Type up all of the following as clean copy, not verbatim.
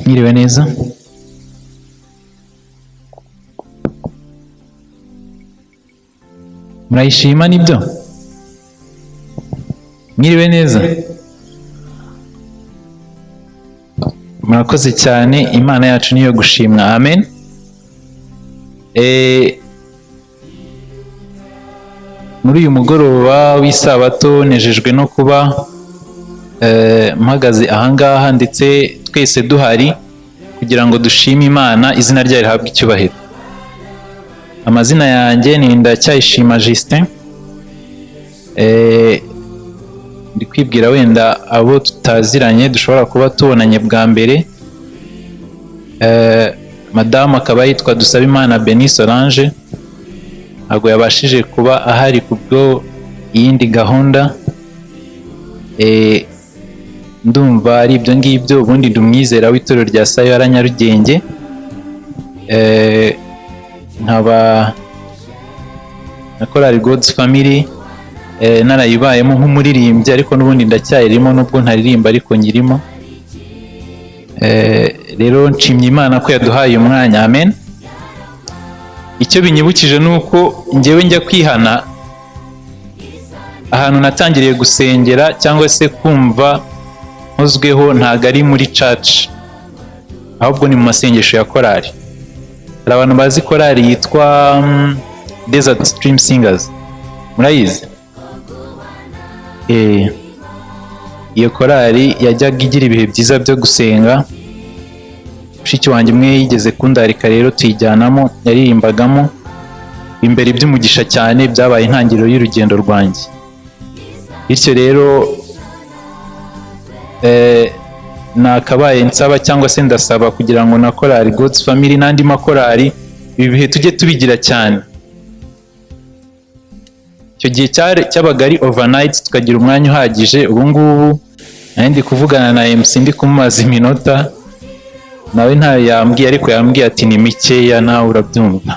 Mwiriwe neza. Murayishima nibyo? Mwiriwe neza. Murakoze cyane, Imana yacu niyo gushimwa. Amen. Muri uyu mugoroba w'isabato nejejwe no kuba mpagaze ahangaha ndetse twese duhari kugira ngo dushime Imana, izina ryayo rihabwe icyubahiro. Amazina yanjye ni Ndacyayishima Justin. Ndi kwibwira wenda abo tutaziranye dushobora kuba tubonanye bwa mbere. Madamu akaba yitwa Dusabimana Beni Solange, ntabwo yabashije kuba ahari kubwo iyindi gahunda. Ndumva ari ibyo ngibyo. Ubundi ndi umwizera w'itorero rya Sayora Nyarugenge, nkaba na korali God's Family, narayibayemo nk'umuririmbyi, ariko n'ubundi ndacyayirimo nubwo ntaririmba ariko nyirimo. Rero nshimye Imana ko yaduhaye umwanya. Amen. Icyo binyibukije ni uko njyewe njya kwihana, ahantu natangiriye gusengera cyangwa se kumva nkozweho ntabwo ari muri church, ahubwo ni mu masengesho ya korali. Hari abantu bazi korali yitwa Desert Stream Singers, murayizi? Iyo korali yajyaga igira ibihe byiza byo gusenga. Mushiki wanjye umwe yigeze kundarika rero tuyijyanamo, yaririmbagamo imbere iby'umugisha cyane, byabaye intangiriro y'urugendo rwanjye. Bityo rero nakabaye nsaba cyangwa se ndasaba kugira ngo na korali God's Family n'andi makorali ibi bihe tujye tubigira cyane. Icyo gihe cyabaga ari overnight, tukagira umwanya uhagije. Ubu ngubu nari ndi kuvugana na MC, ndi kumubaza iminota, nawe ntayo yambwiye, ariko yambwiye ati ni mikeya, nawe urabyumva.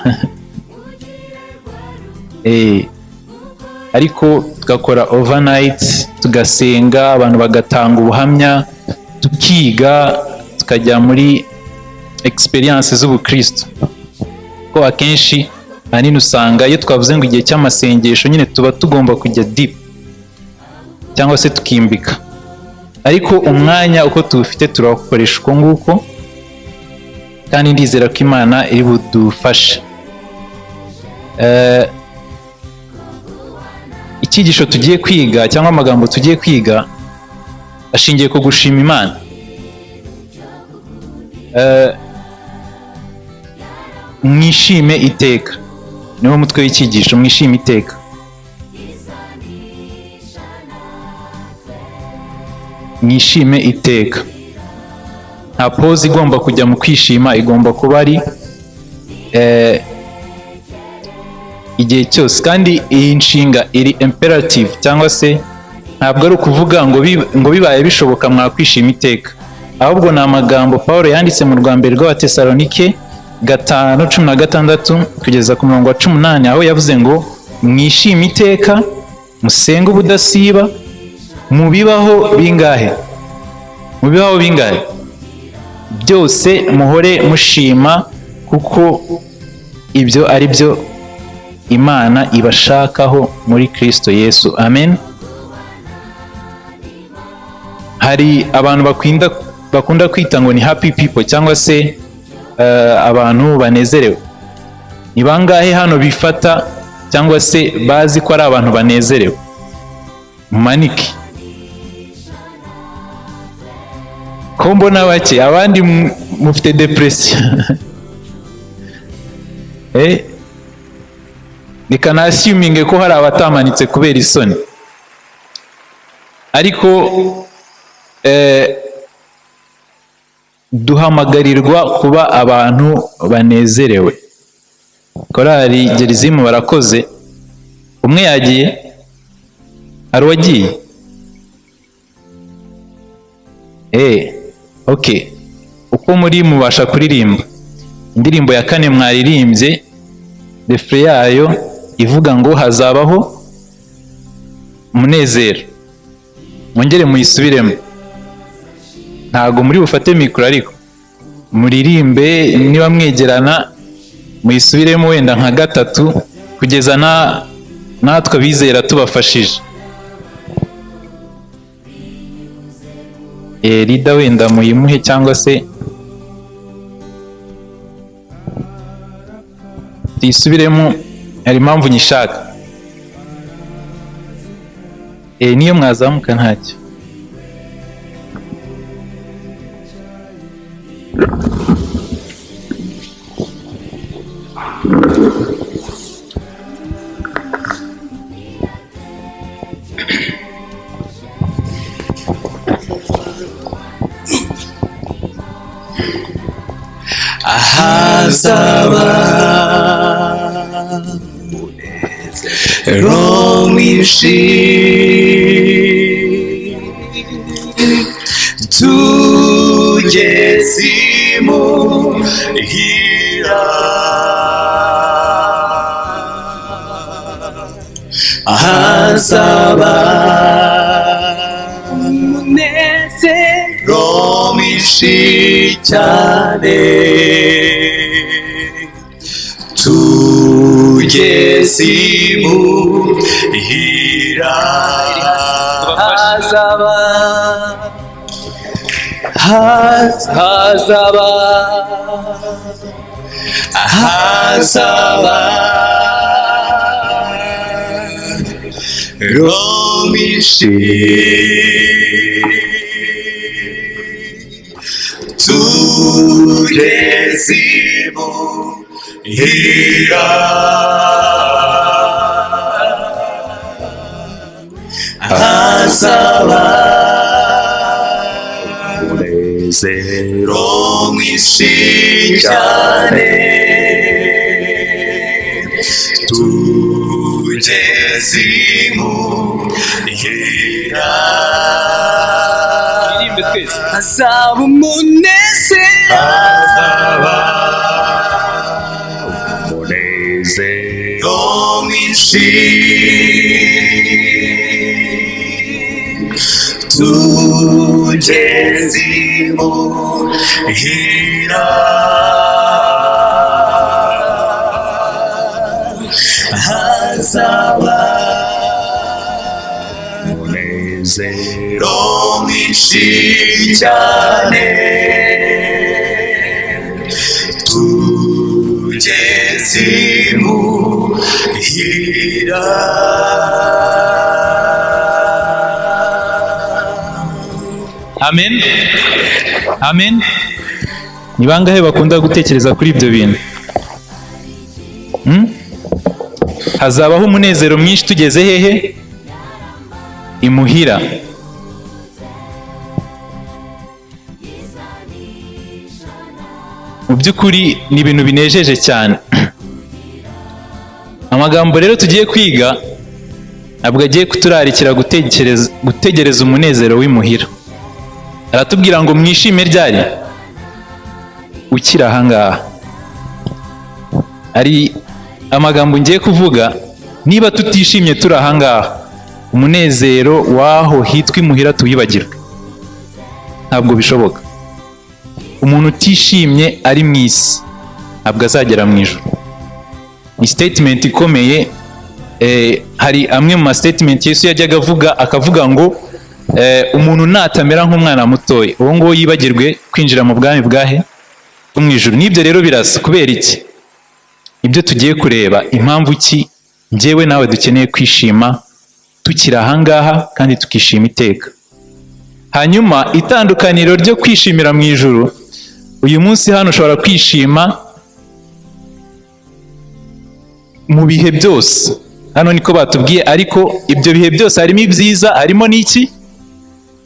Ariko tugakora overnight, tugasenga, abantu bagatanga ubuhamya, tukiga, tukajya muri experience z'ubukristo. Ko akenshi ahanini usanga iyo twavuze ngo igihe cy'amasengesho nyine tuba tugomba kujya deep cyangwa se tukimbika, ariko umwanya uko tuwufite turawukoresha uko nguko, kandi ndizera ko Imana iri budufashe. Icyigisho tugiye kwiga cyangwa amagambo tugiye kwiga ashingiye ku gushima Imana. Mwishime iteka niwo mutwe w'icyigisho, mwishime iteka. Mwishime iteka. Nta pause igomba kujya mu kwishima, igomba kuba ari igihe cyose. Kandi iyi nshinga iri imperative, cyangwa se ntabwo ari ukuvuga ngo bibaye bishoboka mwakwishima iteka, ahubwo ni amagambo Paul yanditse mu rwa mbere rw'Abatesalonike 5:16 kugeza ku murongo wa 18, aho yavuze ngo mwishime iteka, musenge ubudasiba, mubibaho bingahe? Mubibaho bingahe? Byose muhore mushima, kuko ibyo ari byo Imana ibashakaho muri Kristo Yesu. Amen. Hari abantu bakunda kwita ngo ni happy people, cyangwa se abantu banezerewe. Ni bangahe hano bifata cyangwa se bazi ko ari abantu banezerewe? Mumanike. Ko mbona bake, abandi mufite depression. Reka nasuminge ko hari abatamanitse kubera isoni, ariko duhamagarirwa kuba abantu banezerewe. Korali Gerizimu barakoze. Umwe yagiye, hari uwagiye? Okay. Uko muri mubasha kuririmba indirimbo ya kane mwaririmbye, refre yayo ivuga ngo hazabaho umunezero. Mwongere muyisubiremo. Ntago muri bufate mikoro, ariko Muririmbe niba mwegerana, muyisubiremo wenda nka gatatu kugeza na natwe abizera tubafashije. Rida wenda muyimuhe cyangwa se tuyisubiremo, hari impamvu nyishaka. Niyo mwazamuka ntacyo. Ahazaba umunezero mwinshi, tugeze imuhira, ahazaba umunezero mwinshi cyane, tugeze imuhira, hazaba hazaba hazaba mwinshi, tugeze imuhira, hazaba umunezero mwinshi cyane, tugeze imuhira, Turirimbe twese. Hazaba umunezero, hazaba umunezero mwinshi, tugeze imuhira, hazaba umunezero mwinshi cyane, tugeze imuhira. Amen. Amen. Ni bangahe bakunda gutekereza kuri ibyo bintu? Hazabaho umunezero mwinshi tugeze hehe? Imuhira. Mu by'ukuri ni ibintu binejeje cyane. Amagambo rero tugiye kwiga ntabwo agiye kuturarikira gutegereza umunezero w'imuhira. Aratubwira ngo mwishime ryari? Ukiri ahangaha. Ari amagambo ngiye kuvuga, niba tutishimye turi ahangaha, umunezero waho hitwa imuhira tuwibagirwe. Ntabwo bishoboka. Umuntu utishimye ari mu isi ntabwo azagera mu ijuru. Ni statement ikomeye. Hari amwe mu ma statement Yesu yajyaga avuga, akavuga ngo umuntu natamera nk'umwana mutoya, uwo nguwo yibagirwe kwinjira mu bwami bwahe bwo mu ijuru. N'ibyo rero birasa. Kubera iki? Ibyo tugiye kureba, impamvu ki njyewe nawe dukeneye kwishima tukiri ahangaha kandi tukishima iteka. Hanyuma itandukaniro ryo kwishimira mu ijuru, uyu munsi hano ushobora kwishima mu bihe byose, hano niko batubwiye, ariko ibyo bihe byose harimo ibyiza, harimo n'iki?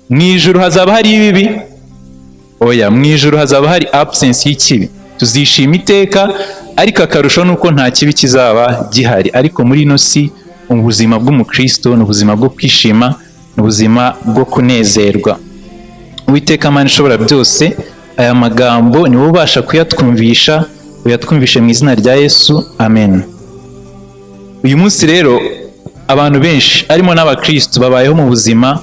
Mu ijuru hazaba hari ibibi? Oya, mu ijuru hazaba hari absence y'ikibi. Tuzishima iteka, ariko akarusho nuko nta kibi kizaba gihari. Ariko muri ino si, ubuzima bw'umukristo ni ubuzima bwo kwishima, ni ubuzima bwo kunezerwa. Uwiteka Mana ishobora byose, aya magambo ni wowe ubasha kuyatwumvisha, uyatwumvishe mu izina rya Yesu, amen. Uyu munsi rero abantu benshi harimo n'abakristo babayeho mu buzima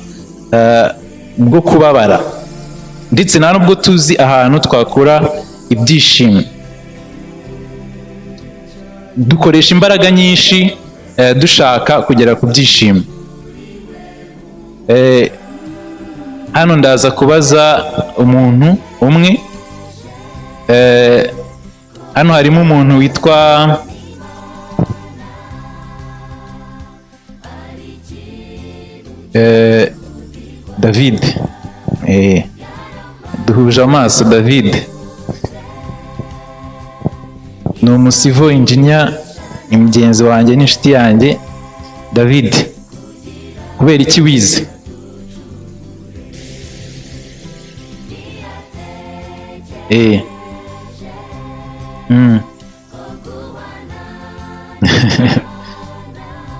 bwo kubabara, ndetse nta nubwo tuzi ahantu twakura Ibyishimo, dukoresha imbaraga nyinshi dushaka kugera ku byishimo. Hano ndaza kubaza umuntu umwe. Hano harimo umuntu witwa David. Duhuje amaso. David ni umu civil engineer, ni mugenzi wanjye n'inshuti yanjye. David, kubera iki wize?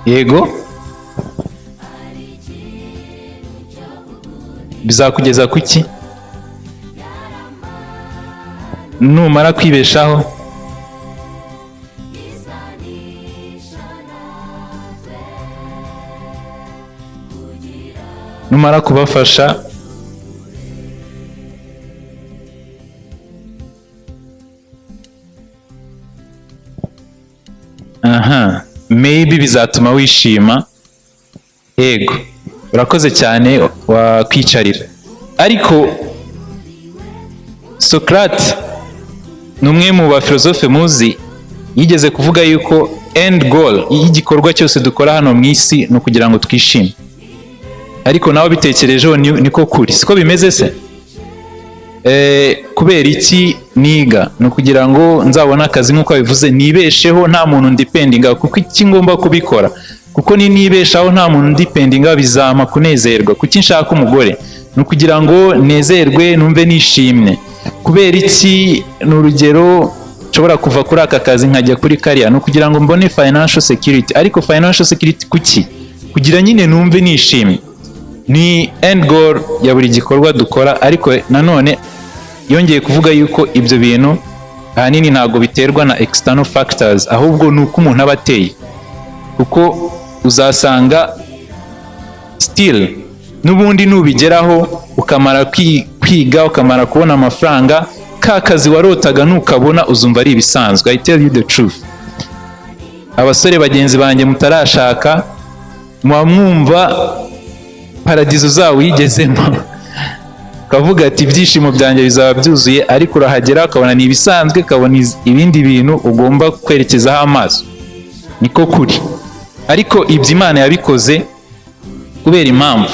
Yego, bizakugeza kuki numara kwibeshaho? Numara kubafasha? Aha, maybe bizatuma wishima. Yego, urakoze cyane, wakwicarira. Ariko Socrate ni umwe mu bafilozofe muzi, yigeze kuvuga yuko end goal y'igikorwa cyose dukora hano mu isi ni ukugira ngo twishime. Ariko nawe bitekerejeho, niko kuri, siko bimeze se? Kubera iki niga? Ni ukugira ngo nzabone akazi nk'uko bivuze, nibesheho nta muntu ndependinga. Kuko iki ngomba kubikora? Kuko ni nibeshaho nta muntu ndependinga, bizampa kunezerwa. Kuki nshaka umugore? Ni ukugira ngo nezerwe, numve nishimye. Kubera iki, ni urugero, nshobora kuva kuri aka kazi nkajya kuri kariya? Ni ukugira ngo mbone financial security. Ariko financial security kuki? Kugira nyine numve nishimye. Ni end goal ya buri gikorwa dukora. Ariko nanone yongeye kuvuga yuko ibyo bintu ahanini ntabwo biterwa na external factors, ahubwo ni uko umuntu aba ateye, kuko uzasanga still n'ubundi nubigeraho, ukamara kwiga, ukamara kubona amafaranga, ka kazi warotaga nukabona uzumva ari ibisanzwe. I tell you the truth, abasore bagenzi banjye mutarashaka, muba mwumva paradizo zawe uyigezemo, ukavuga ati ibyishimo byanjye bizaba byuzuye. Ariko urahagera ukabona ni ibisanzwe, ukabona ibindi bintu ugomba kwerekezaho amaso. Niko kuri. Ariko ibyo Imana yabikoze kubera impamvu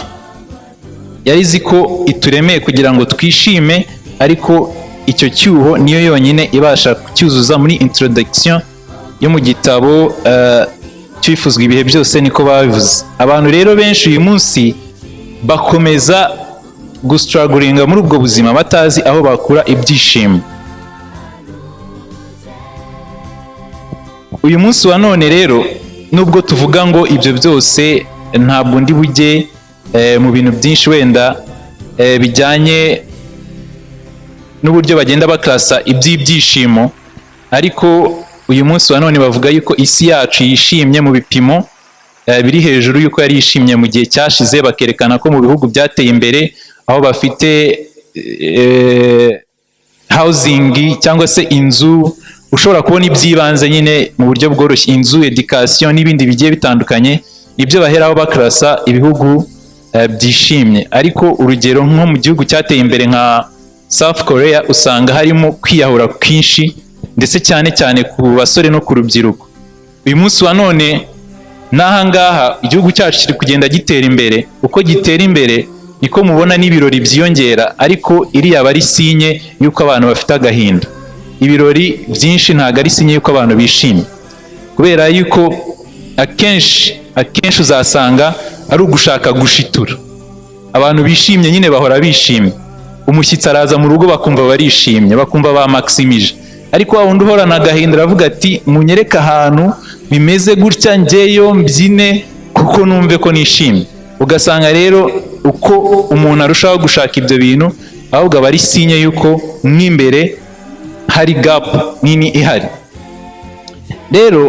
yari izi ko ituremeye kugira ngo twishime, ariko icyo cyuho niyo yonyine ibasha kucyuzuza. Muri introduction yo mu gitabo cyifuzwa ibihe byose niko babivuze. Abantu rero benshi uyu munsi bakomeza gustrugglinga muri ubwo buzima batazi aho bakura ibyishimo. Uyu munsi wa none rero, nubwo tuvuga ngo ibyo byose, ntabwo ndi bujye mu bintu byinshi wenda bijyanye n'uburyo bagenda baklasa iby'ibyishimo, ariko uyu munsi wa none bavuga yuko isi yacu yishimye mu bipimo biri hejuru y'uko yari yishimye mu gihe cyashize. Bakerekana ko mu bihugu byateye imbere, aho bafite housing cyangwa se inzu, ushobora kubona iby'ibanze nyine mu buryo bworoshye, inzu, education n'ibindi bigiye bitandukanye, nibyo baheraho baklasa ibihugu byishimye. Ariko urugero nko mu gihugu cyateye imbere nka South Korea, usanga harimo kwiyahura kwinshi, ndetse cyane cyane ku basore no ku rubyiruko. Uyu munsi wa none n'aha ngaha igihugu cyacu kiri kugenda gitera imbere. Uko gitera imbere niko mubona n'ibirori byiyongera, ariko iriya aba ari signe y'uko abantu bafite agahinda. Ibirori byinshi ntabwo ari signe y'uko abantu bishimye, kubera yuko akenshi akenshi uzasanga ari ugushaka gushitura. Abantu bishimye nyine bahora bishimye. Umushyitsi araza mu rugo bakumva barishimye, bakumva bamaximije. Ariko wa wundi uhorana agahinda aravuga ati munyereke ahantu bimeze gutya, njyeyo mbyine kuko numve ko nishimye. Ugasanga rero uko umuntu arushaho gushaka ibyo bintu, ahubwo aba ari signe y'uko mo imbere hari gap nini ihari. Rero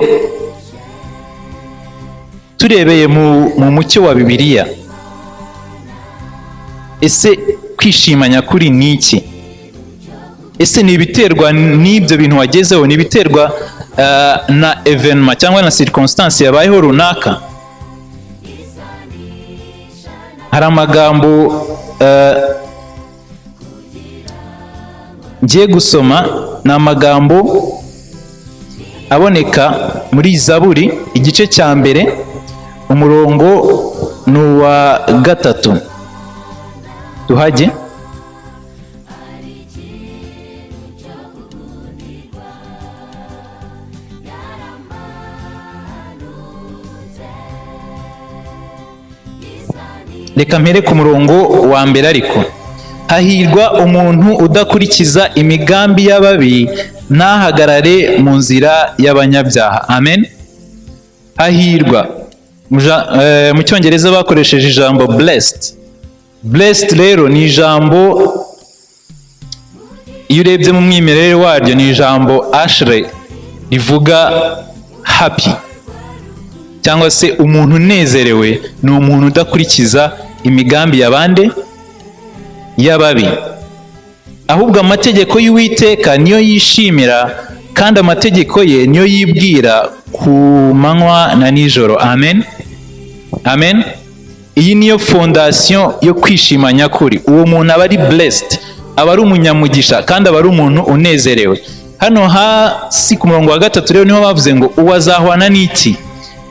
turebeye mu mucyo wa Bibiliya, ese kwishima nyakuri ni iki? Ese ni ibiterwa n'ibyo bintu wagezeho? Ni ibiterwa na événement cyangwa na circonstance yabayeho runaka? Hari amagambo ngiye gusoma, ni amagambo aboneka muri Zaburi igice cya 1, umurongo ni uwa 3. Tuhajye. Reka mpere ku murongo wa 1 ariko. Hahirwa umuntu udakurikiza imigambi y'ababi, ntahagarare mu nzira y'abanyabyaha. Amen. Hahirwa. Mu Cyongereza bakoresheje ijambo "blessed". "Blessed" rero ni ijambo, iyo urebye mu mwimerere waryo, ni ijambo ashre rivuga "happy", cyangwa se umuntu unezerewe ni umuntu udakurikiza imigambi y'abandi, y'ababi, ahubwo amategeko y'Uwiteka niyo yishimira, kandi amategeko ye niyo yibwira ku manywa na nijoro. Amen, amen. Iyi niyo fondation yo kwishima nyakuri. Uwo muntu aba ari blessed, aba ari umunyamugisha, kandi aba ari umuntu unezerewe. Hano hasi ku murongo wa 3 rero niho bavuze ngo: "Uwo azahwana n'iki?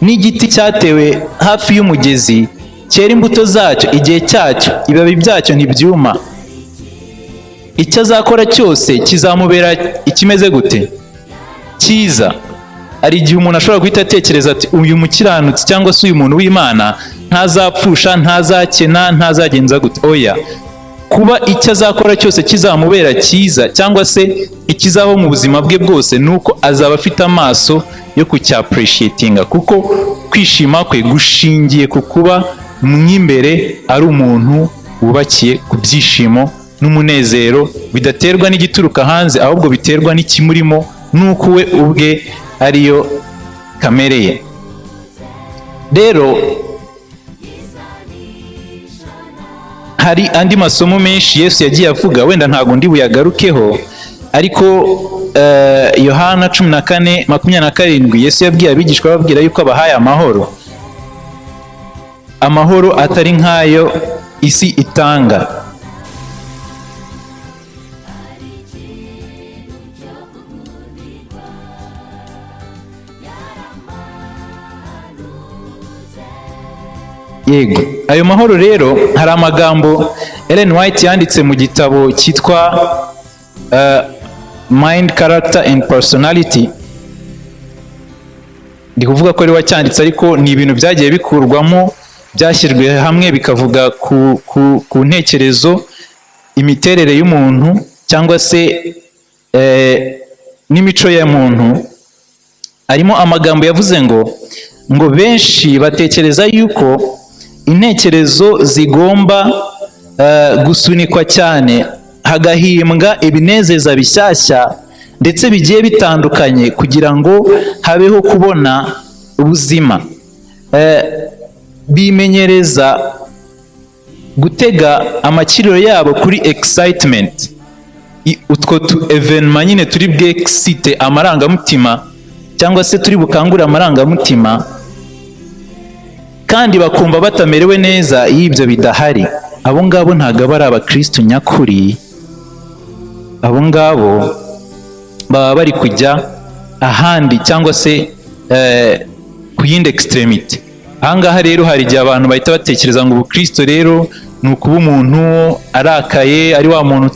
N'igiti cyatewe hafi y'umugezi, cyera imbuto zacyo igihe cyacyo, ibibabi byacyo ntibyuma. Icyo azakora cyose kizamubera ikimeze gute? Cyiza." Hari igihe umuntu ashobora guhita atekereza ati: "Uyu mukiranutsi cyangwa se uyu muntu w'Imana ntazapfusha, ntazakena, ntazagenza gute." Oya, kuba icyo azakora cyose kizamubera cyiza, cyangwa se ikizabaho mu buzima bwe bwose, ni uko azaba afite amaso yo kucyappreciatinga, kuko kwishima kwe gushingiye ku kuba mu imbere ari umuntu wubakiye ku byishimo n'umunezero bidaterwa n'igituruka hanze, ahubwo biterwa n'ikimurimo, n'uko we ubwe ariyo kamere ye. Rero hari andi masomo menshi Yesu yagiye avuga, wenda ntabwo ndi buyagarukeho, ariko Yohana 14:27, Yesu yabwiye abigishwa, ababwira yuko abahaye amahoro, amahoro atari nk'ayo isi itanga. Yego, ayo mahoro rero, hari amagambo Ellen White yanditse mu gitabo cyitwa Mind, Character and Personality. Ndi kuvuga ko ari we wacyanditse, ariko ni ibintu byagiye bikurwamo, byashyirwe hamwe bikavuga ku ntekerezo, imiterere y'umuntu, cyangwa se n'imico ya muntu. Harimo amagambo yavuze ngo benshi batekereza yuko intekerezo zigomba gusunikwa cyane, hagahimbwa ibinezeza bishyashya ndetse bigiye bitandukanye kugira ngo habeho kubona ubuzima. Bimenyereza gutega amakiriro yabo kuri excitement, utwo tu événement nyine turi bwexcite amarangamutima, cyangwa se turi bukangure amarangamutima, kandi bakumva batamerewe neza iyo ibyo bidahari. Abo ngabo ntabwo aba ari abakristu nyakuri. Abo ngabo baba bari kujya ahandi, cyangwa se ku yindi extrémité. Ahangaha rero hari igihe abantu bahita batekereza ngo ubukristo rero ni ukuba umuntu arakaye, ari wa muntu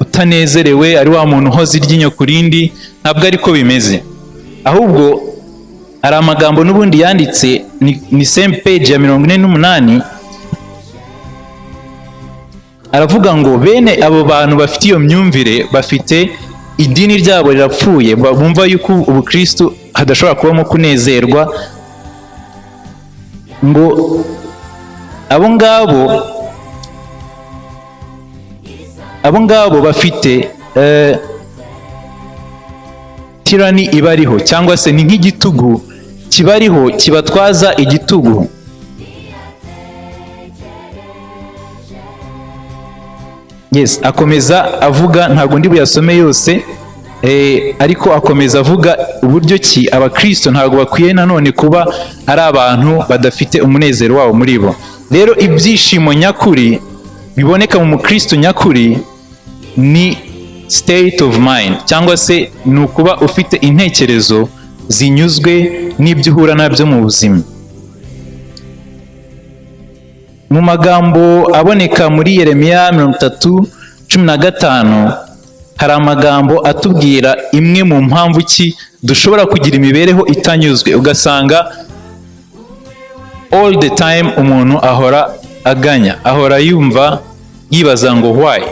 utanezerewe, ari wa muntu uhoza iryinyo ku rindi. Ntabwo ariko bimeze. Ahubwo hari amagambo n'ubundi yanditse, ni same page ya 48, aravuga ngo bene abo bantu bafite iyo myumvire, bafite idini ryabo rirapfuye, bumva yuko ubukristo hadashobora kubamo kunezerwa, ngo abo ngabo bafite tyranny ibariho, cyangwa se ni nk'igitugu kibariho, kibatwaza igitugu. Yes, akomeza avuga, ntabwo ndi buyasome yose, ariko akomeza avuga uburyo ki abakristo ntabwo bakwiye nanone kuba ari abantu badafite umunezero wabo muri bo. Rero ibyishimo nyakuri biboneka mu mukristo nyakuri ni state of mind, cyangwa se ni ukuba ufite intekerezo zinyuzwe n'ibyo uhura nabyo mu buzima. Mu magambo aboneka muri Yeremiya 30:15, hari amagambo atubwira imwe mu mpamvu ki dushobora kugira imibereho itanyuzwe, ugasanga all the time umuntu ahora aganya, ahora yumva yibaza ngo why.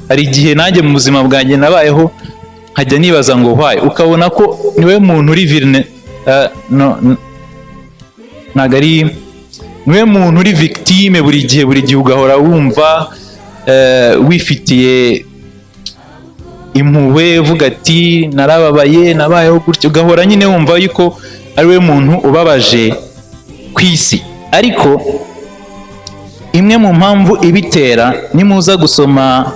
Hari igihe nanjye mu buzima bwanjye nabayeho nkajya nibaza ngo why, ukabona ko niwe muntu uri virne, no, ntabwo ari niwe muntu uri victime buri gihe, buri gihe ugahora wumva wifitiye impuhwe, uvuga ati narababaye, nabayeho gutyo, ugahora nyine wumva yuko ari we muntu ubabaje ku isi. Ariko imwe mu mpamvu ibitera, nimuza gusoma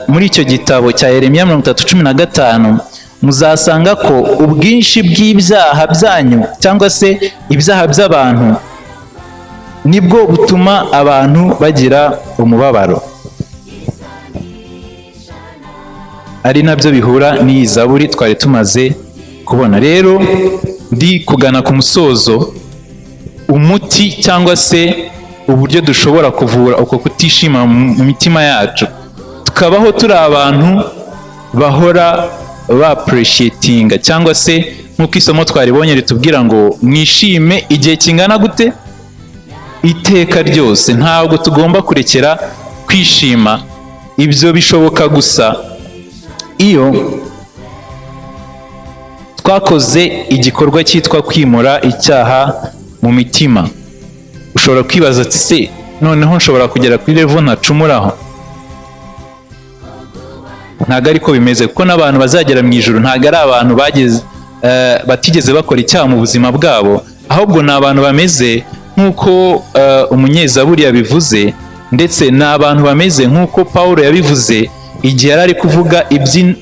muri icyo gitabo cya Yeremiya 30:15, muzasanga ko ubwinshi bw'ibyaha byanyu, cyangwa se ibyaha by'abantu, nibwo butuma abantu bagira umubabaro, ari nabyo bihura n'iyi zaburi twari tumaze kubona. Rero ndi kugana ku musozo. Umuti cyangwa se uburyo dushobora kuvura uko kutishima mu mitima yacu, tukabaho turi abantu bahora ba appreciatinga, cyangwa se nk'uko isomo twaribonye ritubwira ngo mwishime igihe kingana gute? Iteka ryose. Ntabwo tugomba kurekera kwishima. Ibyo bishoboka gusa iyo twakoze igikorwa cyitwa kwimura icyaha mu mitima. Ushobora kwibaza ati se noneho nshobora kugera kuri level ntacumuraho? Ntabwo ariko bimeze, kuko n'abantu bazagera mu ijuru ntabwo ari abantu bageze, batigeze bakora icyaha mu buzima bwabo, ahubwo ni abantu bameze nk'uko umunyezaburi yabivuze, ndetse ni abantu bameze nk'uko Pawulo yabivuze igihe yari ari kuvuga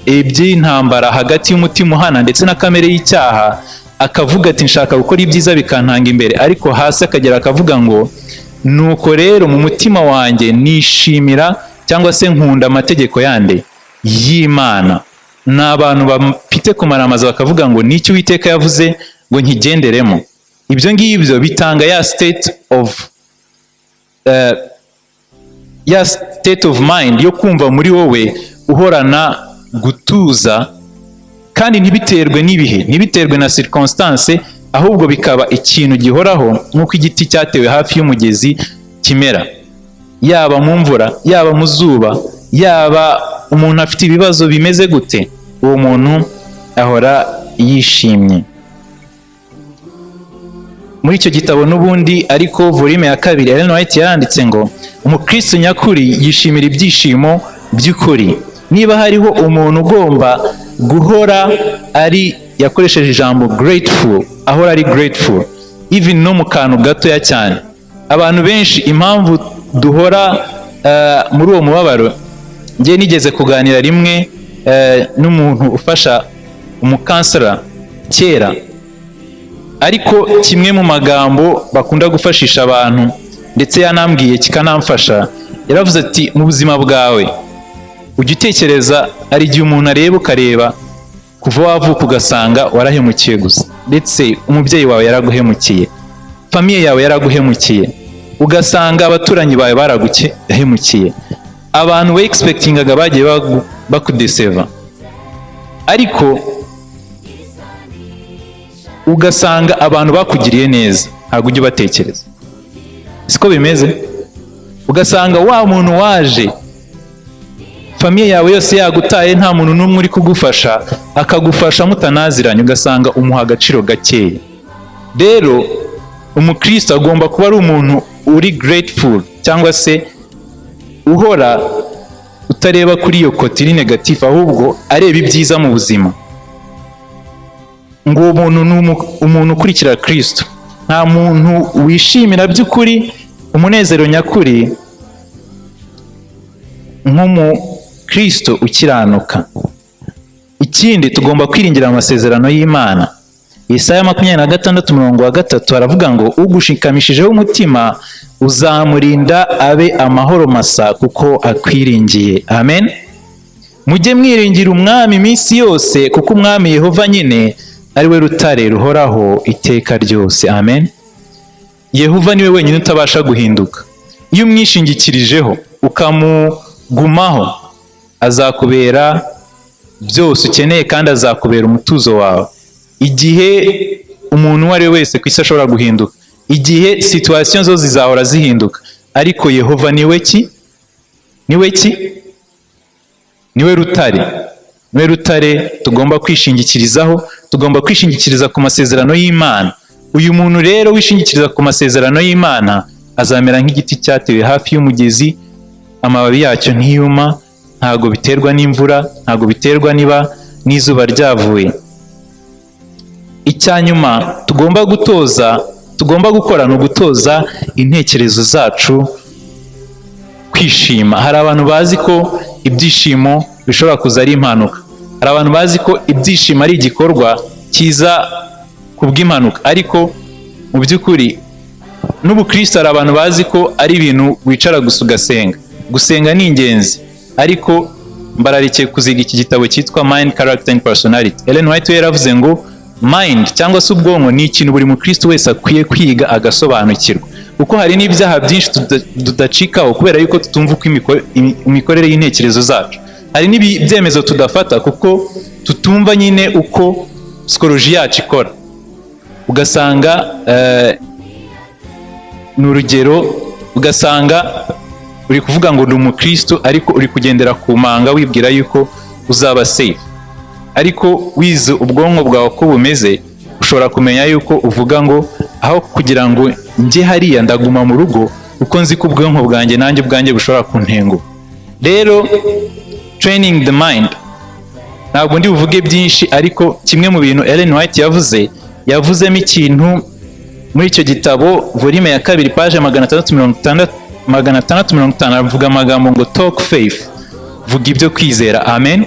iby'intambara hagati y'umutima uhana ndetse na kamere y'icyaha, akavuga ati nshaka gukora ibyiza bikantanga imbere, ariko hasi akagera akavuga ngo nuko rero mu mutima wanjye nishimira cyangwa se nkunda amategeko yande y'Imana. Ni abantu bafite kumaramaza bakavuga ngo n'icyo Uwiteka yavuze ngo nkigenderemo. Ibyo ngibyo bitanga ya state of mind yo kumva muri wowe uhorana gutuza, kandi ntibiterwe n'ibihe, ntibiterwe na circonstance, ahubwo bikaba ikintu gihoraho nk'uko igiti cyatewe hafi y'umugezi kimera, yaba mu mvura, yaba mu zuba, yaba umuntu afite ibibazo bimeze gute, uwo muntu ahora yishimye. Muri icyo gitabo n'ubundi, ariko volume ya 2, Ellen White yaranditse ngo umukristo nyakuri yishimira ibyishimo by'ukuri. Niba hariho umuntu ugomba guhora ari, yakoresheje ijambo grateful, ahora ari grateful even no mu kantu gatoya cyane. Abantu benshi impamvu duhora muri uwo mubabaro, njye nigeze kuganira rimwe n'umuntu ufasha umukansera kera, ariko kimwe mu magambo bakunda gufashisha abantu, ndetse yanambwiye kikanamfasha, yaravuze ati mu buzima bwawe ujya utekereza, hari igihe umuntu areba, ukareba kuva wavuka ugasanga warahemukiye gusa, ndetse umubyeyi wawe yaraguhemukiye, famille yawe yaraguhemukiye, ugasanga abaturanyi bawe baraguhemukiye, abantu we expectingaga bagiye bakudeceiva, ariko ugasanga abantu bakugiriye neza ntabwo ujya ubatekereza. Siko bimeze? Ugasanga wa muntu waje famille yawe yose yagutaye, nta muntu n'umwe uri kugufasha, akagufasha mutanaziranye, ugasanga umuha agaciro gakeya. Rero umukristo agomba kuba ari umuntu uri grateful, cyangwa se uhora utareba kuri iyo côté iri négatif, ahubwo areba ibyiza mu buzima. Ngo uwo muntu ni umuntu ukurikira Kristo. Nta muntu wishimira by'ukuri umunezero nyakuri Nk'umukristo ukiranuka, ikindi tugomba kwiringira amasezerano y'Imana. Yesaya 26 umurongo wa 3 aravuga ngo: "Ugushikamishijeho umutima uzamurinda abe amahoro masa, kuko akwiringiye." Amen. Mujye mwiringira Umwami iminsi yose, kuko Umwami Yehova nyine ari we rutare ruhoraho iteka ryose. Amen. Yehova niwe wenyine utabasha guhinduka. Iyo umwishingikirijeho, ukamugumaho, azakubera byose ukeneye kandi azakubera umutuzo wawe. Igihe umuntu uwo ari we wese ku isi ashobora guhinduka, igihe situation zo zizahora zihinduka, ariko Yehova niwe ki? Niwe ki? Niwe rutare, niwe rutare tugomba kwishingikirizaho. Tugomba kwishingikiriza ku masezerano y'Imana. Uyu muntu rero wishingikiriza ku masezerano y'Imana azamera nk'igiti cyatewe hafi y'umugezi, amababi yacyo ntiyuma, ntabwo biterwa n'imvura, ntabwo biterwa niba n'izuba ryavuye. Icya nyuma tugomba gutoza, tugomba gukora, ni ugutoza intekerezo zacu kwishima. Hari abantu bazi ko ibyishimo bishobora kuza ari impanuka. Hari abantu bazi ko ibyishimo ari igikorwa kiza ku bw'impanuka, ariko mu by'ukuri n'ubukristo hari abantu bazi ko ari ibintu wicara gusa ugasenga. Gusenga ni ingenzi, ariko mbararikiye kuziga iki gitabo cyitwa Mind, Character and Personality. Ellen White we yaravuze ngo mind cyangwa se ubwonko ni ikintu buri mukristo wese akwiye kwiga agasobanukirwa, kuko hari n'ibyaha byinshi tudacikaho kubera yuko tutumva uko imikorere y'intekerezo zacu. Hari n'ibyemezo tudafata kuko tutumva nyine uko psychology yacu ikora. Ugasanga ni urugero, ugasanga uri kuvuga ngo ndi umukristo, ariko uri kugendera ku manga wibwira yuko uzaba safe. Ariko wize ubwonko bwawe uko bumeze, ushobora kumenya yuko uvuga ngo aho kugira ngo njye hariya, ndaguma mu rugo, kuko nzi ko ubwonko bwanjye nanjye ubwanjye bushobora kuntenguha. Rero training the mind, ntabwo ndi buvuge byinshi, ariko kimwe mu bintu Ellen White yavuze, yavuzemo ikintu muri icyo gitabo, volume ya 2, page 660, 650, avuga amagambo ngo "Talk faith", vuga ibyo kwizera. Amen.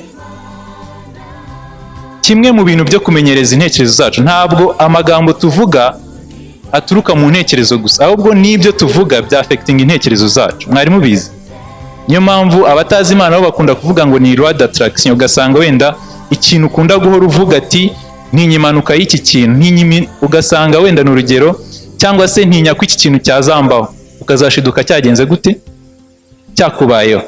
Kimwe mu bintu byo kumenyereza intekerezo zacu, ntabwo amagambo tuvuga aturuka mu ntekerezo gusa, ahubwo n'ibyo tuvuga bya affecting intekerezo zacu. Mwari mubizi? Niyo mpamvu abatazi Imana bo bakunda kuvuga ngo ni loi d'attraction. Ugasanga wenda ikintu ukunda guhora uvuga ati: "Ntinya impanuka y'iki kintu, ntinya ugasanga wenda ni urugero, cyangwa se ntinya ko iki kintu cyazambaho, ukazashiduka cyagenze gute? Cyakubayeho.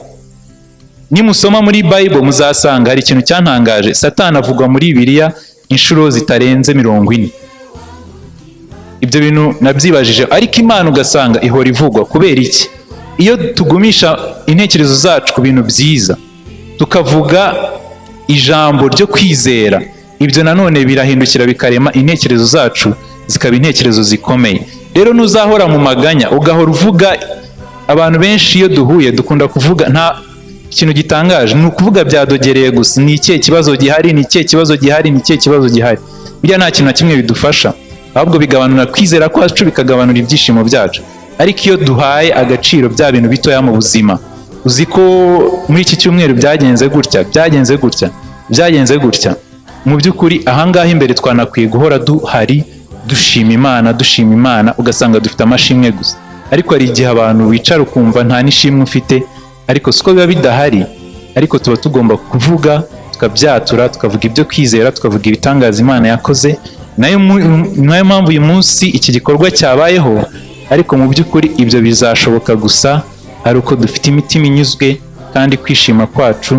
Nimusoma muri Bible muzasanga hari ikintu cyantangaje: Satani avugwa muri Bibiliya inshuro zitarenze 40. Ibyo bintu nabyibajije, ariko Imana ugasanga ihora ivugwa. Kubera iki? Iyo tugumisha intekerezo zacu ku bintu byiza, tukavuga ijambo ryo kwizera, ibyo nanone birahindukira bikarema intekerezo zacu, zikaba intekerezo zikomeye. Rero ntuzahora mu maganya, ugahora uvuga. Abantu benshi iyo duhuye dukunda kuvuga, nta ikintu gitangaje ni ukuvuga byadogereye gusa: ni ikihe kibazo gihari, ni ikihe kibazo gihari, ni ikihe kibazo gihari? Biriya nta kintu na kimwe bidufasha, ahubwo bigabanura kwizera kwacu, bikagabanura ibyishimo byacu. Ariko iyo duhaye agaciro bya bintu bitoya mu buzima, uzi ko muri iki cyumweru byagenze gutya, byagenze gutya, byagenze gutya, mu by'ukuri ahangaha imbere twanakwiye guhora duhari dushima Imana, dushima Imana, ugasanga dufite amashimwe gusa. Ariko hari igihe abantu wicara ukumva nta n'ishimwe ufite, ariko siko biba bidahari, ariko tuba tugomba kuvuga, tukabyatura, tukavuga ibyo kwizera, tukavuga ibitangaza Imana yakoze. Nayo mpamvu uyu munsi iki gikorwa cyabayeho. Ariko mu by'ukuri ibyo bizashoboka gusa ari uko dufite imitima inyuzwe kandi kwishima kwacu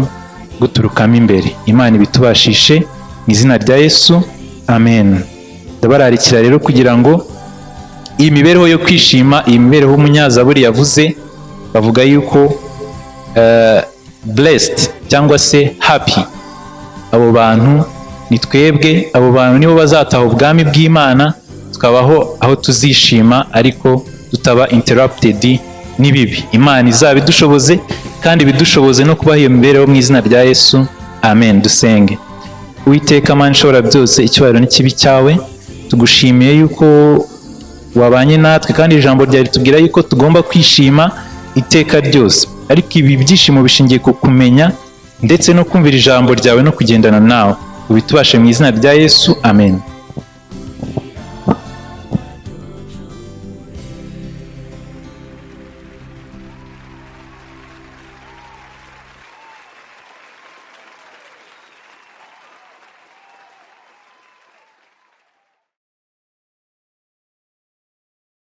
guturukamo imbere. Imana ibitubashishe mu izina rya Yesu, amen. Ndabararikira rero kugira ngo iyi mibereho yo kwishima, iyi mibereho umunyazaburi yavuze, bavuga yuko blessed cyangwa se happy, abo bantu ni twebwe. Abo bantu nibo bazataha ubwami bw'Imana, tukabaho aho tuzishima ariko tutaba interrupted n'ibibi. Imana izaba idushoboze kandi ibidushoboze no kubaho iyo mibereho mu izina rya Yesu, amen. Dusenge. Uwiteka Mana ishobora byose, icyubahiro n'ikibe cyawe. Tugushimiye yuko wabanye natwe, kandi ijambo ryawe ritubwira yuko tugomba kwishima iteka ryose. Ariko ibi byishimo bishingiye ku kumenya ndetse no kumvira ijambo ryawe no kugendana nawe. Ubitubashe mu izina rya Yesu, amen.